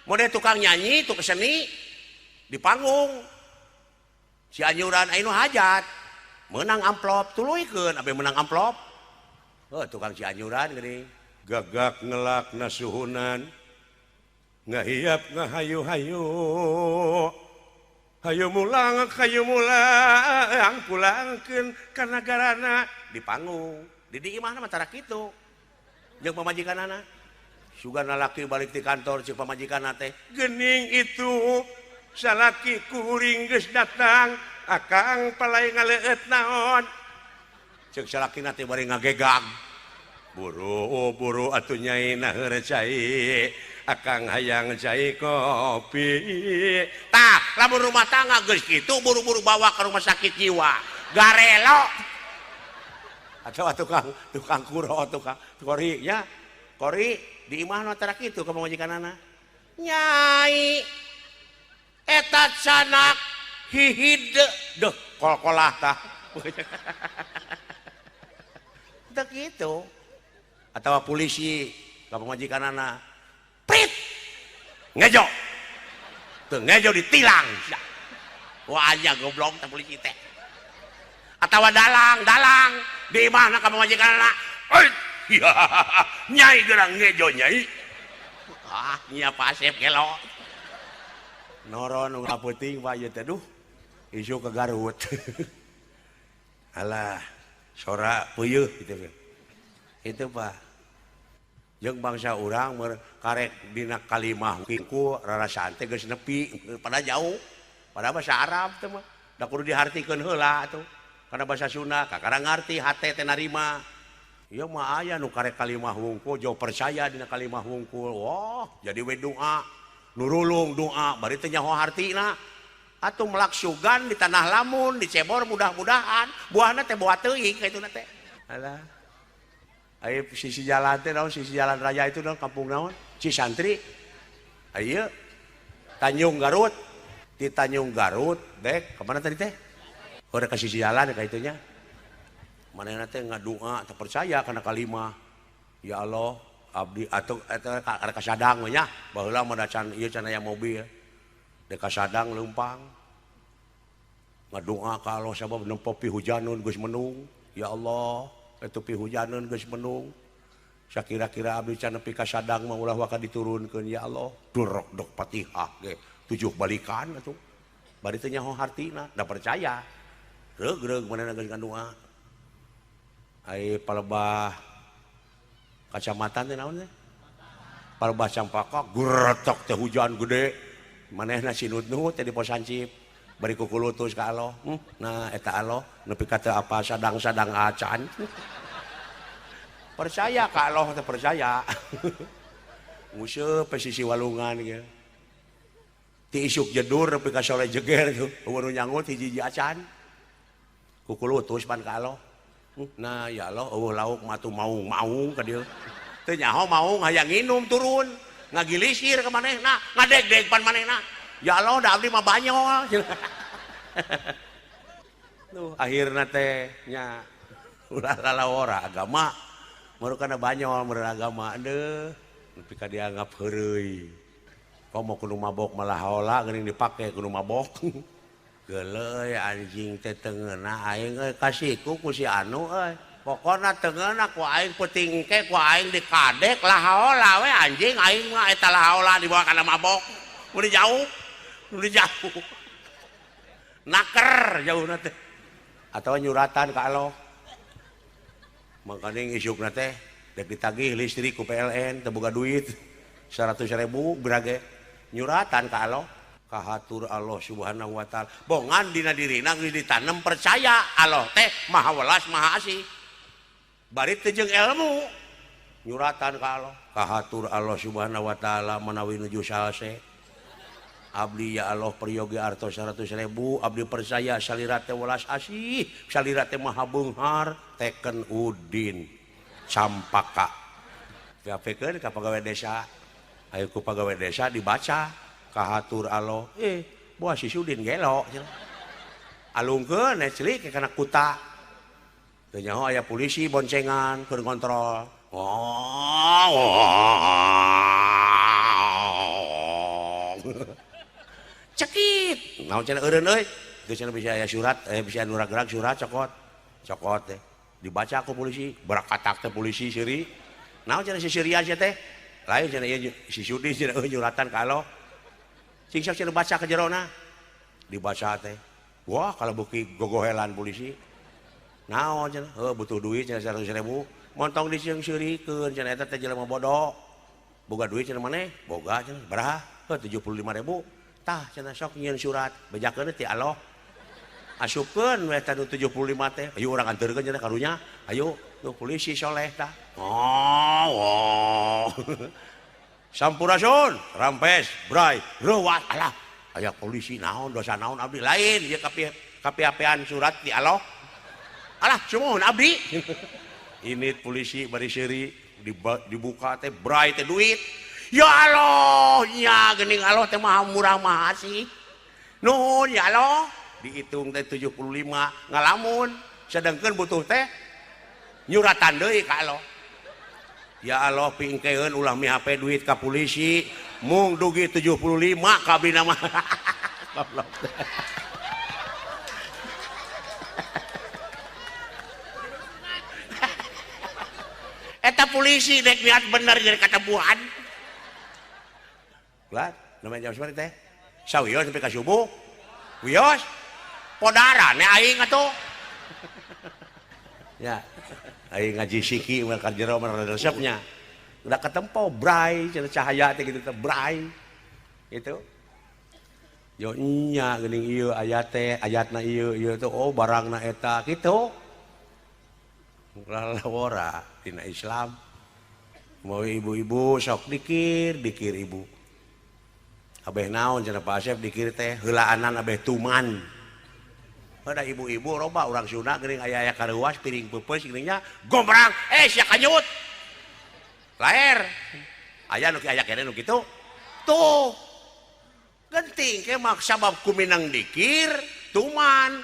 Mode tukang nyanyi tukang seni di panggung. Cianjuran anu hajat menang amplop tuluykeun abe menang amplop. Heuh tukang Cianjuran geuning gagak ngelak nasuhunan ngahiap ngahayu-hayu hayu mulang hayu mulang pulangkeun ka nagarana di panggung di di imahna mah tara kitu jeung pamajikanana sugan lalaki balik ti kantor jeung pamajikanna teh geuning itu salaki kuring geus datang akang palai ngaleueut naon ceuk salakina teh bari ngagegag buru buru atuh nyai naheur cai akang hayang cai kopi. Tah lamun rumah tangga geus kitu buru-buru bawa ke rumah sakit jiwa. Garelo. Atau tukang tukang kuro tukang kori nya. Kori di imahna tara kitu ka pamajikanana. Nyai eta canak hihid deh kol-kolah tah. Teu kitu. Atawa polisi ka pamajikanana. Prit. Ngejo. Teu ngejo ditilang. Wah aja goblok teh polisi teh. Atawa dalang, dalang di imahna ka pamajikanana. Euy, nyai geura ngejo nyai. Ah, nya pasep gelo. Noro nu ngapeuting Pak ieu teh duh. Isu ke Garut. Alah, sora peuyeut gitu. Itu Pak. Jeung bangsa urang karek dina kalimah ku rarasaan teh geus nepi pada jauh. Pada bahasa Arab teh mah da kudu dihartikeun heula atuh. Kana bahasa Sunda kakara ngarti hate teh narima. Ieu mah aya nu karek kalimah wungkul jauh percaya dina kalimah wungkul. Wah, jadi we doa, nurulung doa bari teh nyaho hartina. Atuh melak sugan di tanah lamun dicebor mudah-mudahan buahna teh buah teuing kaituna teh. Alah. Ayo sisi jalan teh naon sisi jalan raya itu naon kampung naon Cisantri. Ayo Tanjung Garut, di Tanjung Garut dek kemana tadi teh? Oh, ke sisi jalan kayak itunya. Manehna teh ngadua teu percaya kana kalimah. Ya Allah, abdi atuh eta ka kasadang we nya. Baheula mah da can ieu can aya mobil. Dek kasadang leumpang. Ngadua ka Allah sabab nempo pihujaneun geus mendung. Ya Allah, eta pihujaneun geus mendung. Sakira-kira abdi can nepi ka sadang mah ulah waka diturunkeun ya Allah. Durok dok Fatihah ge 7 balikan atuh. Bari teh nyaho hartina, da percaya. Reug-reug manehna geus ngadua. Ai palebah kacamatan teh naon teh? Palebah Campaka gretok teh hujan gede. Manehna sinut-nut teh di pos hansip. Bari kukulutus ka Allah. Nah eta Allah nepi ka teu apa sadang-sadang acan. Percaya ka Allah teh percaya. Nguseup sisi walungan ge. Ti isuk jedur nepi ka sore jeger tuh. Eueuh nu nyangut hiji-hiji acan. Kukulutus pan ka Allah. Nah ya Allah eueuh lauk mah atuh maung-maung ka dieu. Teu nyaho maung hayang nginum turun. Ngagilisir ka manehna, ngadegdeg pan manehna. Ya Allah da abdi mah banyol. Tuh akhirna teh nya ulah lalawora agama. Meureun banyol meureun agama deuh. Nepi ka dianggap heureuy. Komo kudu mabok malah haola geuning dipake kudu mabok. Geuleuh anjing teh teu ngeunah aing euy kasiku ku si anu euy. Pokona teu ngeunah ku aing peuting ke ku aing dikadek lah haola we anjing aing mah eta lah haola dibawa kana mabok. Mun jauh, mun jauh. Naker jauhna teh. Atawa nyuratan ka Allah. Mangkaning isukna teh dek ditagih listrik ku PLN teu boga duit 100.000 berage nyuratan ka Allah. Kahatur Allah Subhanahu wa taala. Bongan dina dirina geus ditanem percaya Allah teh maha welas maha asih. Bari teu jeung ilmu nyuratan ka Allah. Kahatur Allah Subhanahu wa taala manawi nuju salse. Abdi ya Allah peryogi artos 100.000 abdi percaya salira teh welas asih, salira teh maha beunghar teken Udin Campaka. Diapekeun ka pagawe desa. Ayo ku pagawe desa dibaca. Kahatur Allah, buah si Sudin gelo. Alungkeun celik kana kuta. Teu nyaho aya polisi boncengan keur ngontrol. Cekit. Naon cenah eureun euy? Teu cenah bisa aya surat, bisa anu gerak surat cokot. Cokot teh. Dibaca ku polisi, berakatak teh polisi seuri. Naon cenah si Surian sia teh? Lain cenah ieu si Sudin cenah euy nyuratan ka Allah. Sing sok cenah baca ke jerona. Dibaca teh. Wah, kalau beuki gogohelan polisi. Naon cenah? Heuh butuh duit cenah 100.000. Montong diseung-seurikeun cenah eta teh jelema bodoh. Boga duit cenah maneh? Boga cenah. Baraha? Heuh 75.000. Tah cenah sok nyieun surat, bejakeun ti Allah. Asupkeun we teh 75 teh. Ayo urang anterkeun cenah karunya. Ayo tuh polisi soleh tah. Oh. Sampurasun, rampes, bray, reuat, alah. Aya polisi naon dosa naon abdi lain ieu kapi-kapian surat di Allah. Alah sumuhun abdi. Ini polisi bari seuri dibuka teh bray teh duit. Ya Allah, nya geuning Allah teh maha murah maha asih. Nuhun ya Allah, dihitung teh 75 ngalamun, sedangkan butuh teh nyuratan deui ka Allah. Ya Allah pingkeun ulah mihape duit ka polisi, mung dugi 75 ka abdi mah. Goblok. Eta polisi dek niat bener jadi katebuhan. Lah, namanya jam seberapa teh? Sawios sampai ka subuh. Wios. Podarane aing atuh. Ya. Aing ngaji siki mah ka jero mah rada resepnya. Udah ketempo bray cenah cahaya teh kitu teh bray. Gitu. Yo nya geuning ieu ayat teh, ayatna ieu ieu teh oh barangna eta kitu. Lalawara dina Islam. Mau ibu-ibu sok dikir, dikir ibu. Abeh naon cenah Pak Asep dikir teh heulaanan abeh tuman. Ada ibu-ibu roba urang Sunda geuning aya-aya kareuwas piring peupeus geuning nya gombrang eh sia kanyut. Laer. Aya nu aya keneh nu kitu. Tuh. Genting ke mak sabab kuminang dikir tuman.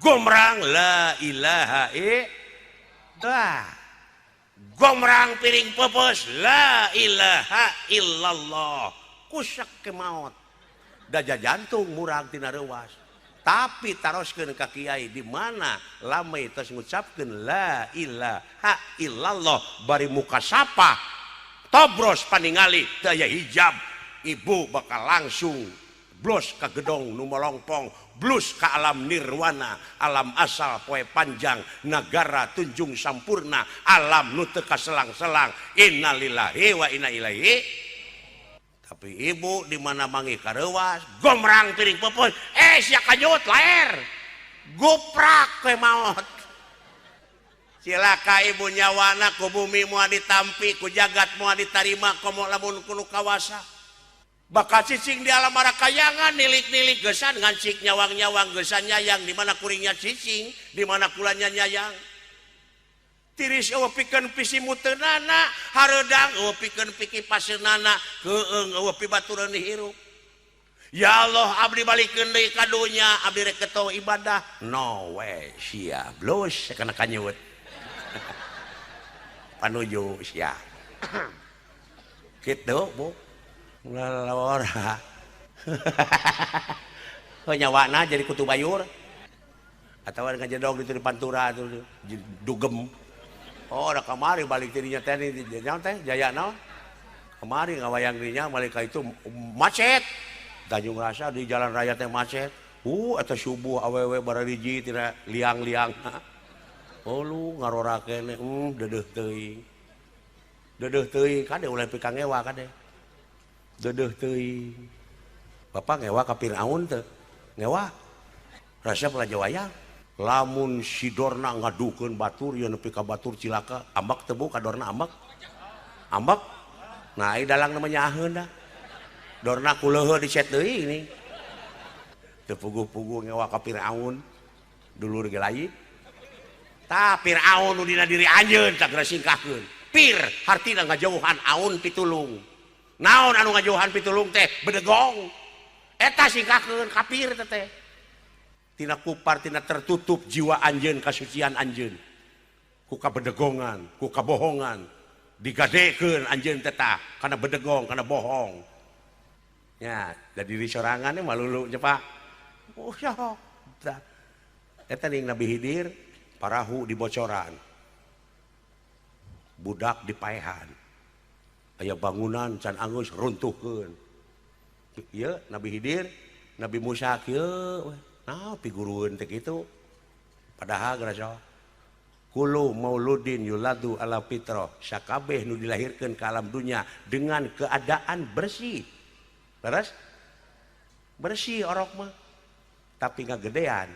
Gombrang la ilaha illallah. Gombrang piring peupeus la ilaha illallah. Kusak ke maot. Daja jantung murag tina reuwas. Tapi taroskeun ka kiai di mana lamai tos ngucapkeun la ilaha illallah bari muka sapa tobros paningali teu aya hijab, ibu bakal langsung blos ka gedong nu molongpong, blus ka alam nirwana, alam asal poe panjang, nagara tunjung sampurna, alam nu teu kaselang-selang, innalillahi wa inna ilaihi. Tapi ibu di mana manggih kareuwas, gomrang piring peupeus, eh sia kanyut laer. Guprak we maot. Cilaka ibu nyawana ku bumi moal ditampi, ku jagat moal ditarima komo lamun kuno kawasa. Bakal cicing di alam marakayangan nilik-nilik gesan ngancik nyawang-nyawang gesan nyayang di mana kuringnya cicing, di mana kulanya nyayang. Tiris eueuh pikeun pisimuteunana, hareudang eueuh pikeun pikipaseunana, keueung eueuh pibatureun hirup. Ya Allah abdi balikeun deui ka dunya, abdi rek keto ibadah. No way sia, blus kana kanyut. Panuju sia. Kitu Bu. Lalawara. Heuh nyawana jadi kutu bayur. Atawa ngajedog di pantura tuh dugem. Oh, ada kamari balik dirinya teh naon teh jaya naon? Kamari ngawayang dirinya balik ka itu macet. Tanjung Rasa di jalan raya teh macet. Eta subuh awewe barariji tina liang-liang. Oh lu ngarora keneh, dedeuh teuing. Dedeuh teuing kade ulah pika ngewa kade. Dedeuh teuing. Bapak ngewa ka Firaun teu? Ngewa. Resep raja wayang. Lamun si Dorna ngadukeun batur ieu nepi ka batur cilaka, ambek teu bu ka Dorna ambek? Ambek. Nah, ieu dalang na mah nyaaheun dah. Dorna kuleuheuh dicet deui ini. Teu puguh-puguh ngewa ka Firaun. Dulur ge lain. Tah Firaun nu dina diri anjeun tah geura singkahkeun. Pir hartina ngajauhan aun pitulung. Naon anu ngajauhan pitulung teh bedegong. Eta singkahkeun kafir teh. Tina kupar tina tertutup jiwa anjeun kasucian anjeun. Ku kabedegongan, ku kabohongan, digadekeun anjeun teh tah kana bedegong, kana bohong. Ya, da diri sorangan mah malulu nya Pak. Oh sok. Tah. Eta ning Nabi Khidir parahu dibocoran. Budak dipaehan. Aya bangunan can anggeus runtuhkeun. Ieu Nabi Khidir, Nabi Musa kieu we. Nah, pigurueun teh kitu. Padahal geura Kulu mauludin yuladu ala fitrah, sakabeh nu dilahirkeun ka alam dunya dengan keadaan bersih. Leres? Bersih orok mah. Tapi ngagedean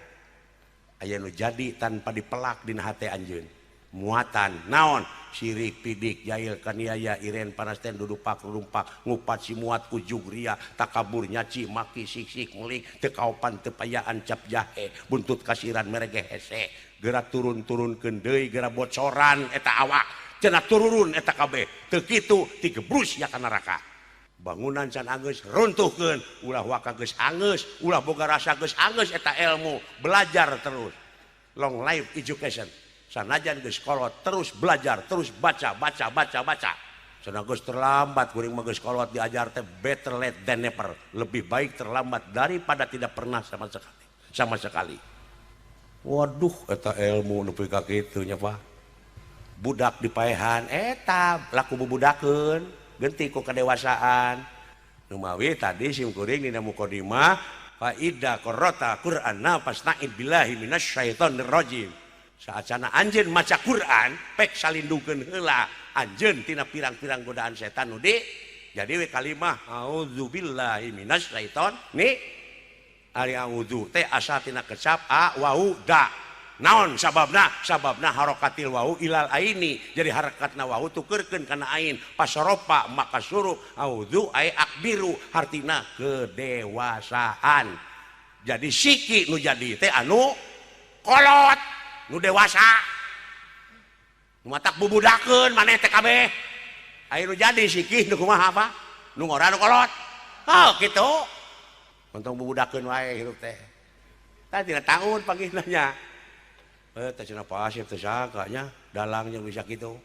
aya nu jadi tanpa dipelak dina hate anjeun. Muatan naon? Sirik, pidik, jail, kaniaya, iren, panasten, dudupak, rumpak, ngupat, simuat, kujug, ria, takabur, nyaci, maki, siksik, melik, tekaopan, tepayaan, cap jahe, buntut kasiran, merege hese. geura turun-turunkeun deui geura bocoran eta awak cenah tururun eta kabeh teu kitu tigebrus ya ka neraka. Bangunan can anggeus runtuhkeun, ulah waka geus anggeus, ulah boga rasa geus anggeus eta ilmu, belajar terus. Long life education. Sanajan geus kolot terus belajar, terus baca, baca, baca, baca. Cenah geus terlambat kuring mah geus kolot diajar teh better late than never. Lebih baik terlambat daripada tidak pernah sama sekali. Sama sekali. Waduh eta ilmu nepi ka kitu nya Pak. Budak dipaehan eta laku bubudakeun, genti ku kedewasaan. Numawi tadi sim kuring dina mukadimah fa idza qara'ta Qur'ana fasta'id billahi minasyaitonir rajim. Saacana anjeun maca Quran pek salindungkeun heula anjeun tina pirang-pirang godaan setan nu di jadi we kalimah auzubillahi minasyaiton ni ari auzu teh asal tina kecap a wau da naon sababna sababna harokatil wau ilal aini jadi harakatna wau tukeurkeun kana ain pasoropa maka suruh auzu ai akbiru hartina kedewasaan jadi siki nu jadi teh anu kolot nu dewasa nu matak bubudakeun maneh teh kabeh aya nu jadi sikih nu kumaha apa nu ngora nu kolot oh kitu untung bubudakeun wae hirup teh tah tina taun panggihna nya teh cenah pasif teh sangka nya dalang jeung bisa kitu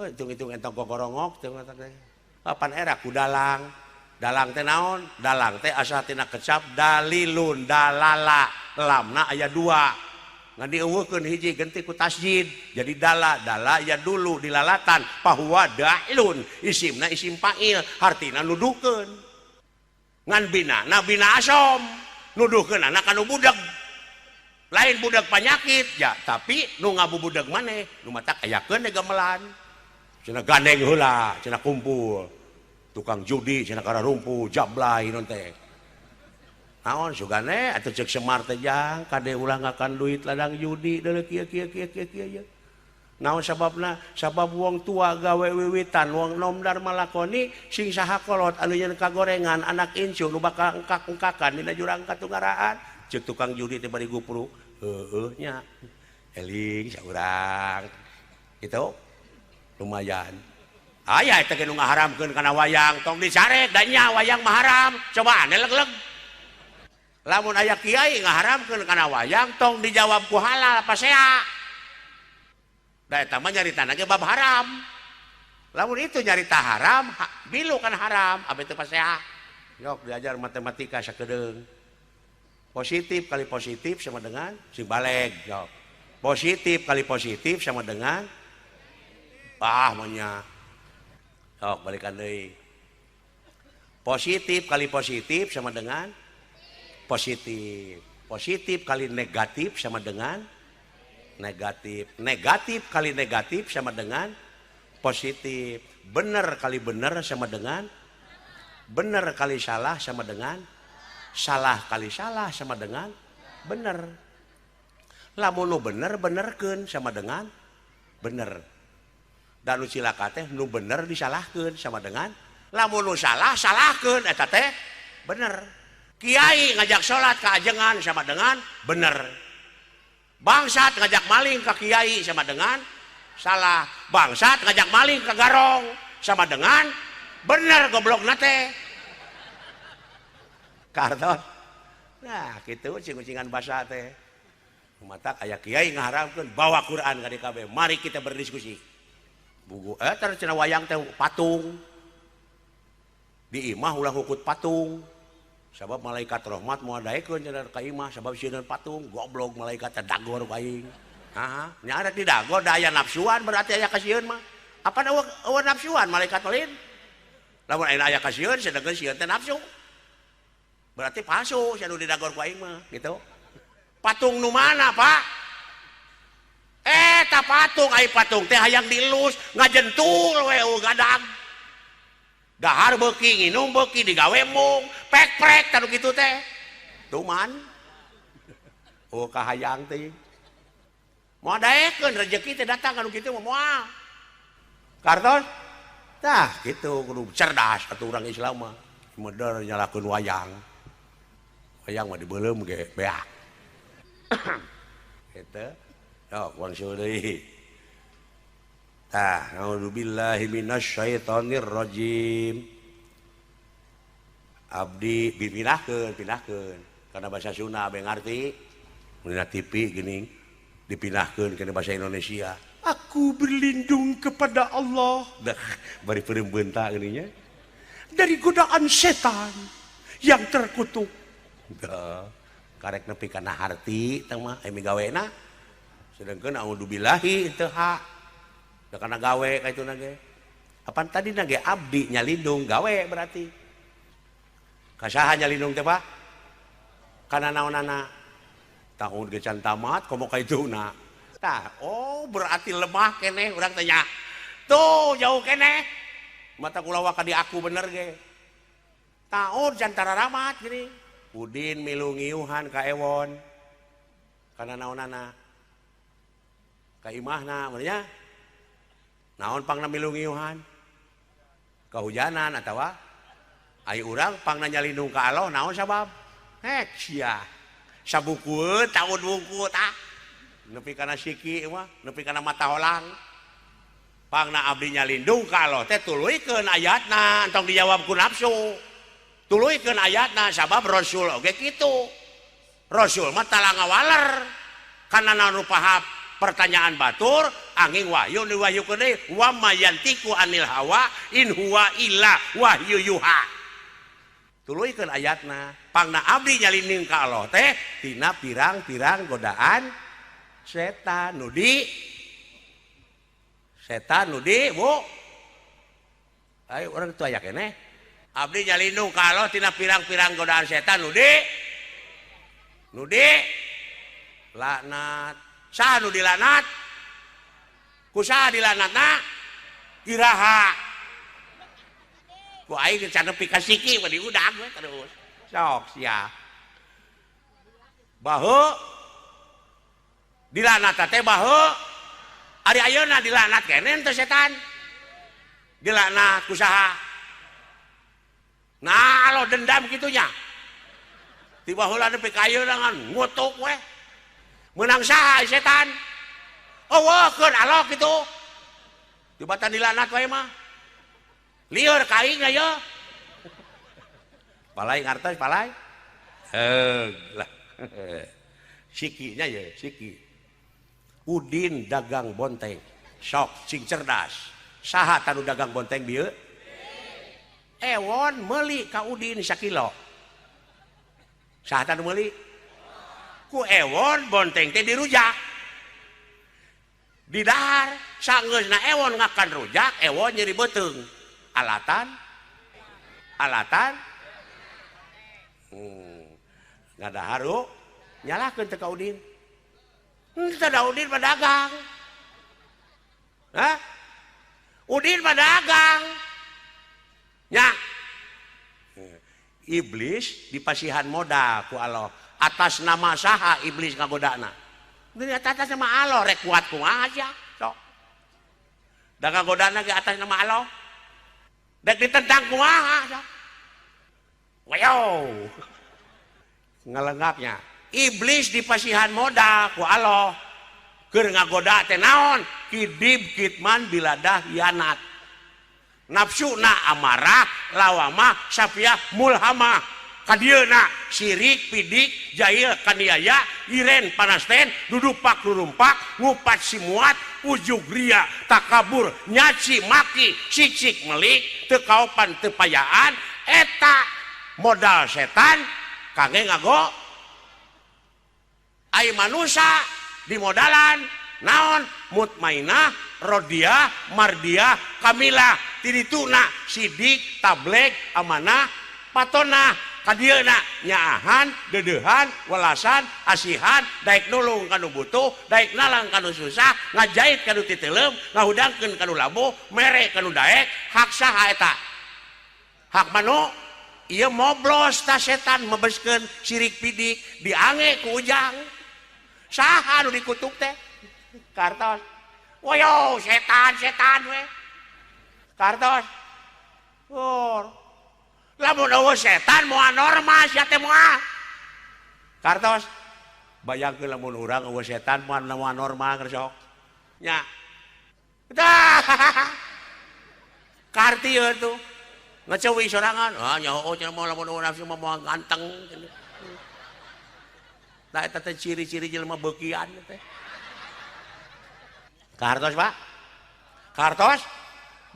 hitung-hitung entong gogorongok teh teh papan era ku dalang dalang teh naon dalang teh asal tina kecap dalilun dalala lamna aya dua ngan dieuweuhkeun hiji genti ku tasjid jadi dala dala ya dulu dilalatan pahuwa da'ilun isimna isim fa'il hartina nuduhkeun ngan bina bina asom nuduhkeun anak anu budak lain budak panyakit ya tapi nu ngabubudeg maneh nu matak ayakeun gamelan cenah gandeng heula cenah kumpul tukang judi cenah kararumpu jablay non teh naon sugane atuh ceuk Semar teh jang kade ulah ngakan duit ladang judi deuleu kieu kieu kieu kieu kieu naon sababna sabab wong tua gawe wiwitan wong nom dar malakoni sing saha kolot anu nyeun kagorengan anak incu nu bakal engkak-engkakan dina jurang katunggaraan ceuk tukang judi teh bari gupruk heueuh nya eling saurang kitu lumayan aya eta ge nu ngaharamkeun kana wayang tong dicarek da nya wayang mah haram cobaan leg-leg lamun aya kiai ngaharamkeun kana wayang tong dijawab ku halal pasea da eta mah nyaritana ge bab haram lamun itu nyarita haram bilu kan haram abe teu pasea yok diajar matematika sakedeung positif kali positif sama dengan sing baleg yok positif kali positif sama dengan bah maunya yok balikan deui positif kali positif sama dengan positif, positif kali negatif sama dengan negatif, negatif kali negatif sama dengan positif, benar kali benar sama dengan benar kali salah sama dengan salah kali salah sama dengan benar. Lamun nu bener benerkeun sama dengan bener. Dan nu cilaka teh nu bener disalahkeun sama dengan lamun nu salah salahkeun eta teh bener. Kiai ngajak sholat ke ajengan sama dengan bener. Bangsat ngajak maling ke kiai sama dengan salah. Bangsat ngajak maling ke garong sama dengan bener goblok nate. Karton. Nah, gitu ucing-ucingan basa teh. Matak aya kiai ngaharamkeun bawa Quran ka DKB. Mari kita berdiskusi. Buku eta cenah wayang teh patung. Di imah ulah ngukut patung. Sabab malaikat rahmat moal daekeun cenah ka imah sabab sieun patung goblok malaikat teh dagor ku aing. Haha, nya rek didagor da aya nafsuan berarti aya kasieun mah. Apa eueuh nafsuan malaikat lain? Lamun aya aya kasieun sedengkeun sieun teh nafsu. Berarti palsu sia nu didagor ku aing mah gitu. Patung nu mana, Pak? Eta patung ai patung teh hayang dielus ngajentul we gadag. Dahar beuki nginum beuki digawe mung pek-prek tanu kitu teh tuman oh kahayang teh moal daekeun rejeki teh datang anu kitu mah moal kartos tah kitu kudu cerdas atuh urang Islam mah meuder nyalakeun wayang wayang mah dibeuleum ge beak eta Sok wangsul deui. Tah, a'udzubillahi minasyaitonirrajim. Abdi dipindahkeun, pindahkeun. Karena bahasa Sunda abe ngarti. Mun dina TV geuning dipindahkeun kana bahasa Indonesia. Aku berlindung kepada Allah. Dah bari peureum beunta geuning nya. Dari godaan setan yang terkutuk. Dah karek nepi kana harti teh mah aya migawena. Sedangkan a'udzubillahi teu hak. Da kana gawe ka ituna ge. Apan tadi na ge abdi nyalindung gawe berarti. Kasaha nyalindung teh Pak? Kana naonana? Tahun ge can tamat komo ka ituna. Tah, oh berarti lemah keneh urang teh nya. Tuh jauh keneh. Mata kula waka di aku bener ge. Tahun can tararamat gini. Udin milu ngiuhan ka Ewon. Kana naonana? Ka imahna mun nya. Naon pangna milu ngiuhan? Kahujanan atawa ai urang pangna nyalindung ka Allah naon sabab? Hek sia. Sabukueun taun wungku tah. Nepi kana siki mah, nepi kana mata holang. Pangna abdi nyalindung ka Allah teh tuluykeun ayatna, entong dijawab ku nafsu. Tuluykeun ayatna sabab Rasul oge kitu. Rasul mah talangawaler kana naon rupa pertanyaan batur angin wahyu diwahyukeun deui wa mayantiku anil hawa in huwa illa wahyu yuha. Tuluykeun ayatna, pangna abdi nyalindung ka Allah teh tina pirang-pirang godaan setan nu di setan nu di bu. Ayo urang teu aya keneh. Abdi nyalindung ka Allah tina pirang-pirang godaan setan nu di laknat. Saha nu dilaknat? Ku saha dilaknatna? Iraha. Ku aing can nepi ka siki mah diudag we terus. Sok sia. Bahu dilaknat teh bahu. Ari ayeuna dilaknat keneh teh setan. Dilaknat ku saha? Nah, alo dendam kitunya. Tiba heula nepi ka ayeuna ngan ngutuk we. Menang saha setan? Eueuhkeun alo kitu. Tibatan dilaknat wae mah. Lieur ka aing aya. Palai ngartos palai. Heug lah. Sikinya ye, siki. Udin dagang bonteng. Sok sing cerdas. Saha tanu dagang bonteng bieu? Ewon meuli ka Udin sakilo. Saha tanu meuli? Ku Ewon bonteng teh dirujak. Didahar sanggeusna Ewon ngakan rujak, Ewon nyeri beuteung. Alatan alatan ngadaharu nyalahkeun teh ka Udin. Henteu da Udin mah dagang. Hah? Udin mah dagang. Nya. Iblis dipasihan modal ku Allah. Atas nama saha iblis ngagodana? Di atas nama Allah rek kuat kumaha sia. Sok. Da ngagodana ge atas nama Allah. Dek ditentang kumaha sok. Wayo. Ngalengapnya. Iblis dipasihan modal ku Allah. Keur ngagoda teh naon? Kidib kitman biladah hianat. Nafsuna amarah, lawamah, safiah, mulhamah. Kadieuna sirik, pidik, jahil, kaniaya, iren, panasten, dudupak, rurumpak, ngupat simuat, ujug ria, takabur, nyaci, maki, sicik, melik, teu kaopan, teu payaan, eta modal setan kangge ngago ai manusa dimodalan naon mutmainah, rodiah, mardiah, kamilah, tirituna, sidik, tablek, amanah, patonah, kadieuna nyaahan, deudeuhan, welasan, asihan, daek nulung kanu butuh, daek nalang kanu susah, ngajait kanu titeuleum, ngahudangkeun kanu labuh, mere kanu daek, hak saha eta? Hak manu? Ieu moblos ta setan mebeskeun sirik pidik diange ku ujang. Saha nu dikutuk teh? Kartos. Woyo setan setan we. Kartos. Oh. Lamun eueuh setan moal normal sia teh moal. Kartos. Bayangkeun lamun urang eueuh setan moal normal sok. Nya. Tah. Karti ieu tuh. Ngecewi sorangan. Ah nyaho cenah moal lamun urang nafsu mah moal ganteng. Tah eta teh ciri-ciri jelema beukian teh. Kartos, Pak. Kartos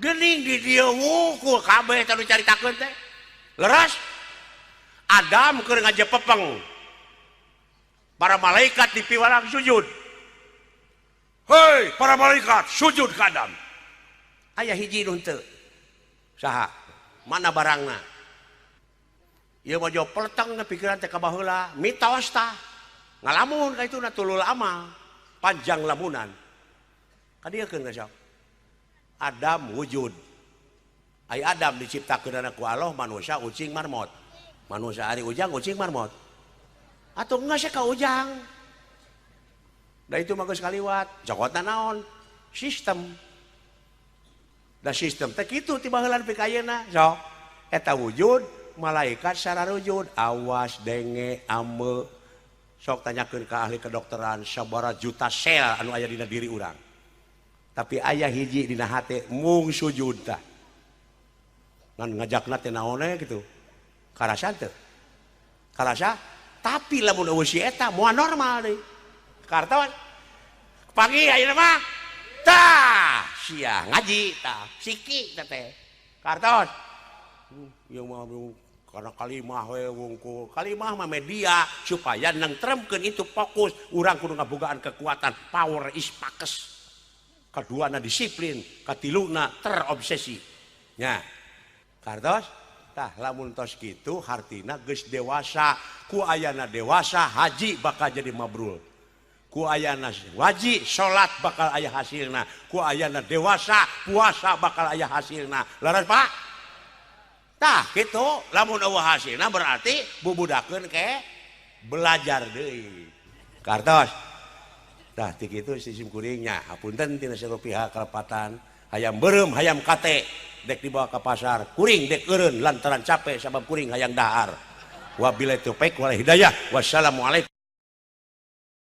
geuning di dieu wungkul kabeh teh nu caritakeun teh. Leres. Adam keur ngajepepeng. Para malaikat dipiwarang sujud. Hei, para malaikat sujud ka Adam. Aya hiji nu henteu. Saha? Mana barangna? Ieu mah jauh peleteng na pikiran teh ka baheula, mitos tah. Ngalamun ka ituna tulul amal, panjang lamunan. Kadieukeun ka sok. Adam wujud. Ai Adam diciptakeun ku Allah manusia ucing marmot. Manusia ari ujang ucing marmot. Atuh geus ka ujang. Da itu mah geus kaliwat, cokotna naon? Sistem. Da sistem teh kitu ti baheula nepi ka ayeuna. Sok eta wujud malaikat sararujud, awas denge ame. Sok tanyakeun ka ahli kedokteran sabaraha juta sel anu aya dina diri urang. Tapi aya hiji dina hate mung sujud tah. Ngan ngajakna teh naon gitu. Karasa teu? Karasa? Tapi lamun eueuh si eta moal normal deui. Kartos. Pagi ayeuna mah tah sia ngaji tah siki teh teh. Kartos. Ieu mah karena kalimah we wungkul. Kalimah mah media supaya nengtremkeun itu fokus urang kudu ngabogaan kekuatan power is pakes. Kaduana disiplin, katiluna terobsesi. Nya. Kartos tah lamun tos kitu hartina geus dewasa, ku ayana dewasa haji bakal jadi mabrul. Ku ayana wajib salat bakal aya hasilna, ku ayana dewasa puasa bakal aya hasilna. Leres Pak? Tah kitu lamun eueuh hasilna berarti bubudakeun ke belajar deui. Kartos. Tah ti kitu sistem kuringnya, hapunten tina seluruh pihak kalepatan, hayam beureum hayam kate dek dibawa ke pasar, kuring dek eureun lantaran capek sabab kuring hayang dahar. Wabillahi taufik wal hidayah. Wassalamualaikum.